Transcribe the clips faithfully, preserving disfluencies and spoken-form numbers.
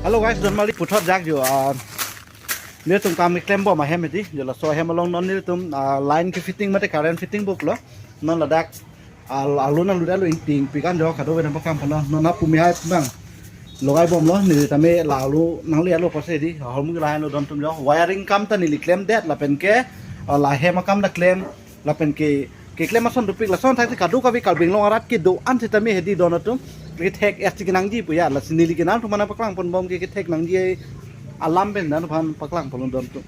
Hello guys, don mali puthot jak jo. Ah, nelitum kam keklem bom ahem hedi. Jo laso ahem along non nelitum, ah, line ke fitting mate current fitting boklo. Non ladak, ah, alu nanglut-etlo, ingting pi kan jo, kadokave nangpaklang ponlo. Non apumi hai bang logai bomlo, neli tame la alu nangle-etlo pusi hedi. Ahormu lahelo dontum jo. Wiring kam ta neli klemdet lapen ke, ah, la hem akam ta klem. Lapen ke, keklem ason dopik, lason thakthak kadokave Karbi Anglong arat kedo-an sitame hedi don atum. Kethek es ti kenangji pu ya, lasi neli ke nangtum aphan paklang pon bom ke kethek nangji alam pen nangtum aphan paklang pon dontum.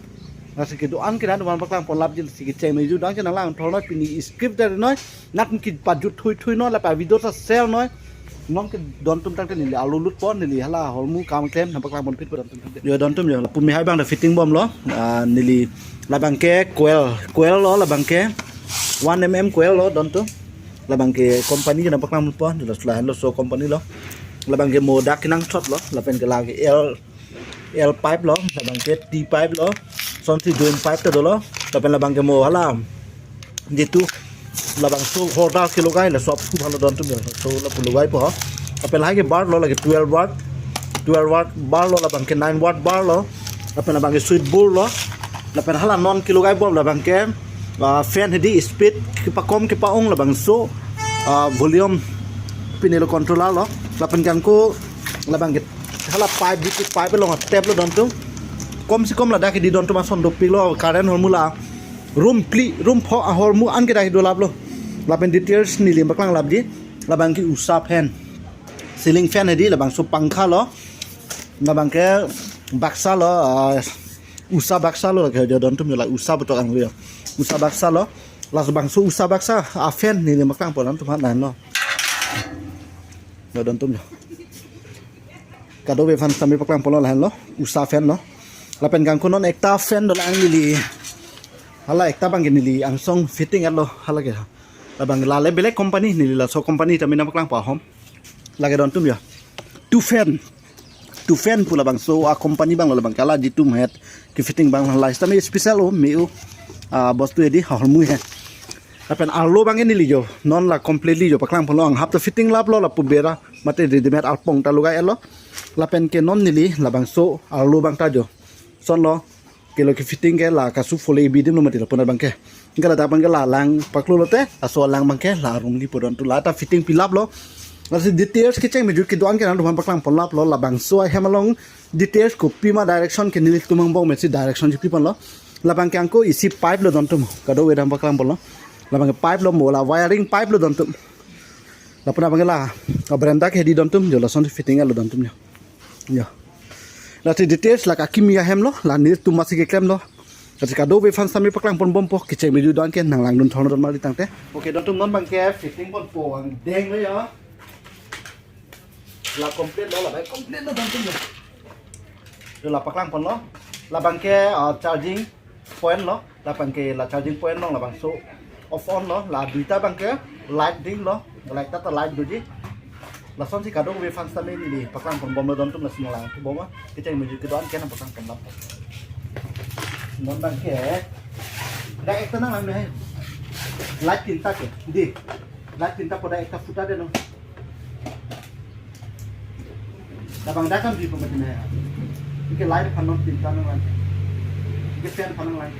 Lasi kedo-an ke nangtum aphan paklang pon lap ji, lasi kecheng meju dang ke nanglang thornoi, pini script dari noi, nangtum kepajut thui thui noi, lapen video ta share noi. Non ke dontum tangte neli alu lut pon, neli hala ahormu kam klem nangpaklang ponphit pon dontum tangte. Jo dontum jo, la pumi hai bang ta fitting bomlo. Ah, neli labang ke coil, coil lo labang ke one M M coil lo dontum. Labang ke company ke nangpaklang pon, jo laso lahenlo, so company lo. Labang ke mo dak kenangthotlo, lapen ke lake L L pipe lo, labang ke T pipe lo, sonsi joint pipe ta dolo, lapen labang ke mo hala, jitu labangso hoda kelogai laso aphu aphan lo dontum jo, so lapu logaipo ho. Lapen lahai ke bar lo, lake twelve watt, twelve watt bar lo, labang ke nine watt bar lo, lapen labang ke switch board lo, lapen hala non kelogai bom labang ke, ah, fan hedi speed kepakom kepa-ong labangso, ah, volume pine lo controller lo, lapen ke angko labang ke hala pipe, B P pipe along tap lo dontum. Kom si kom ladak hedi dontum ason dopiklo, current ahormu la room phli, room pho ahormu an ke dak hedi dolaplo. Lapen details neli paklang lapji. Labang ke Usha fan, ceiling fan hedi, labangso pangkha lo, labang ke baksa lo, ah, Usha baksa lo, lake jo dontum jo la Usha betok anglo jo. Usha baksa lo, labangso Usha baksa a fan neli paklang pon dontum aphan lahenlo. Jo dontum jo, kadokave aphan sitame paklang ponlo lahenlo, Usha fan lo. Lapen ke angko non ekta fan dolang neli. Hala ekta bang ke neli angsong fitting-etlo hala ke. Labang la le belek company, neli laso company tame nangpaklang pahom. Lake dontum jo. Two fan. Two fan pu labangso a company bang lo, labang ke hala jitu het ke fitting bang la sitame special o me o. Ah, bostu hedi ahormu he. Lapen arlo bang ke neli jo, non la completely jo paklang ponlo, anghap ta fitting laplo, lapu bera mate readymade arpong ta logai-etlo. Lapen ke non neli labangso arlo bang ta jo, sonlo, kelo ke fitting ke la kasu fole ibi adim lo mati lapu abang ke. Ke ladak bang ke la lang paklo lote, laso lang bang ke la room lipo dontum, la ta fitting pilaplo. Lasi details kecheng meju kedo-an ke nangtum aphan paklang pon laplo, labangso ahem along details kopima direction ke nelitum angbong mesi direction chepi ponlo. Labang ke angko isi pipe lo dontum, kadokave nangpaklang ponlo. Labang ke pipe lo, mo la wiring pipe lo dontum. Lapu abang ke la, ah, veranda ke hedi dontum jo, lason fitting-etlo dontum jo. Jo. Lasi details la akimi ahem lo, la nelitum masi keklemlo. Lasi kadokave aphan sitame paklang pon bompo, kecheng meju do-an ke nanglangdun thornoi don mali tangte. Okay, dontum non bang ke fitting ponpo angdeng lo jo. La complete lo, la bang complete lo dontum jo. Jo la paklang ponlo. Labang ke, ah, charging point lo, lapen ke la charging point lo, labangso off on lo, la duita bang ke light dinglo, light ta ta light doji. Lasonsi kadokave aphan sitame neli paklang pon bomlo dontum, lasi nanglang bomlo, kecheng meju kedo-an ke nangpaklang pon lap. Non bang ke, dak ekta nanglang me hai. Light tinta ke, di. Light tinta pada ekta futa de no. Labang dak kan di pemati na ya. Ike light aphan non tinta nanglang. Ike fan aphan nanglang.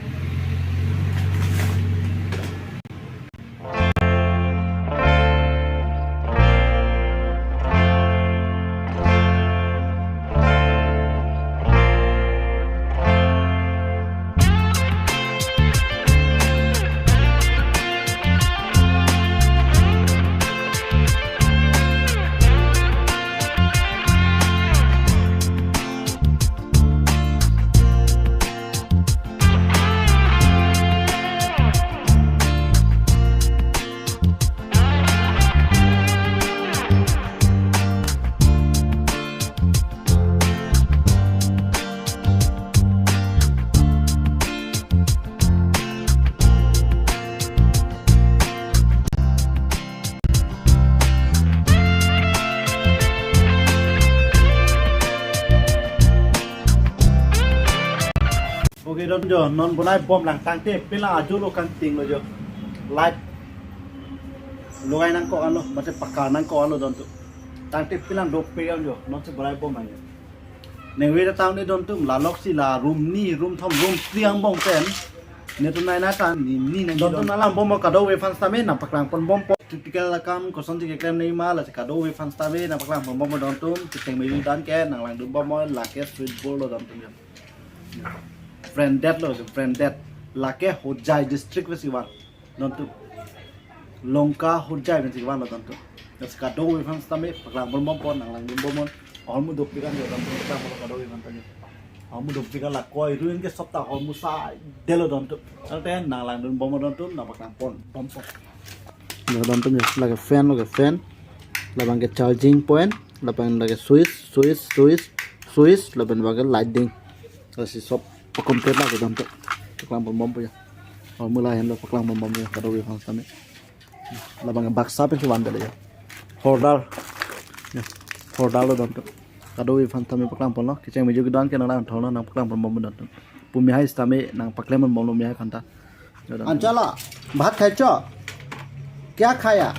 Okay, don jo, non bonai bom lang tangte, pila ajo lo kangting lo jo. Light logai nangkok anlo, mate pakar nangkok anlo dontum. Tangte pila dopik an jo, nonsi bonai bom lang jo. Nengve ta tang ne dontum, la lok si la room ni, room thom, room phli angbong pen. Netum nai na ta ni ni nang dontum, nang lang bom kadokave aphan sitame nang paklang pon bompo. Typical akam kosonsi keklem nangji ma, lasi kadokave aphan sitame nang paklang pon bompo dontum. Kecheng meju dan ke nang langdun bompo, lake sweet bowl lo dontum ya. Branded lo, branded. Lake Hojai district pensi van dontum. Lanka Hojai pensi van lo dontum. Lasi kadokave aphan sitame paklang pon bompo, nang langdun bomnon. Ahormu dopik an ya dontum, paklang pon kadokave aphan sitame. Ahormu dopik an la koi ruin ke sop ta ahormu sai det lo dontum. Tangte nang langdun bomnon dontum, nang paklang pon bompo. Ya dontum ya, lake fan, lake fan. Labang ke charging point, labang lake switch, switch, switch, switch, labang abang ke lighting. Lasi sop pakomplete lake dontum. Paklang pon bompo ya. Ahormu lahenlo paklang pon bompo ya, kadokave aphan sitame. Labang ke baksa pensi van det ya. Holder. Ya. Holder lo dontum. Kadokave aphan sitame paklang ponlo. Kecheng meju kedo-an ke nang lang thorlo, nang paklang pon bompo dontum. Pu mihai sitame nang paklem pon bomlo mihai aphan ta. Ya dontum. Anchal, bhat khaicho? Kya khaya?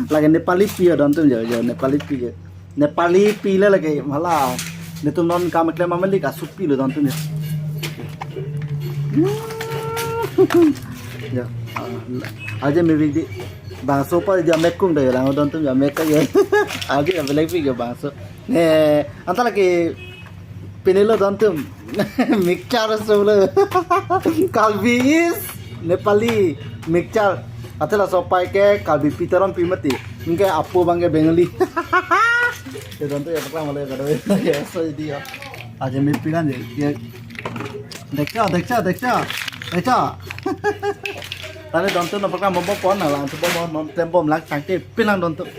Lake Nepali pi ya dontum ya, ya Nepali pi ya. Nepali pi le lake mala. Netum non kam keklem amen li kasu pi lo dontum ya. Ya. Ah, aje me big di. Bangso pa dia mekung da ya lang dontum ya mek ya. Aje ya belek pi ya bangso. Ne, anta lake pine lo dontum. Mixture so lo. Karbi is Nepali mixture. Ante laso apai ke Karbi pi Teron pi mati. Anke apo abang ke Bengali. Ya dontum ya paklang bomlo kadokave. Ya so di ya. Aje me pi kan ya. Ya. Dekcha, dekcha, dekcha. Dekcha. Tangte dontum nang paklang bompo, nang langdun bomnon, tem bom lang tangte pilang dontum.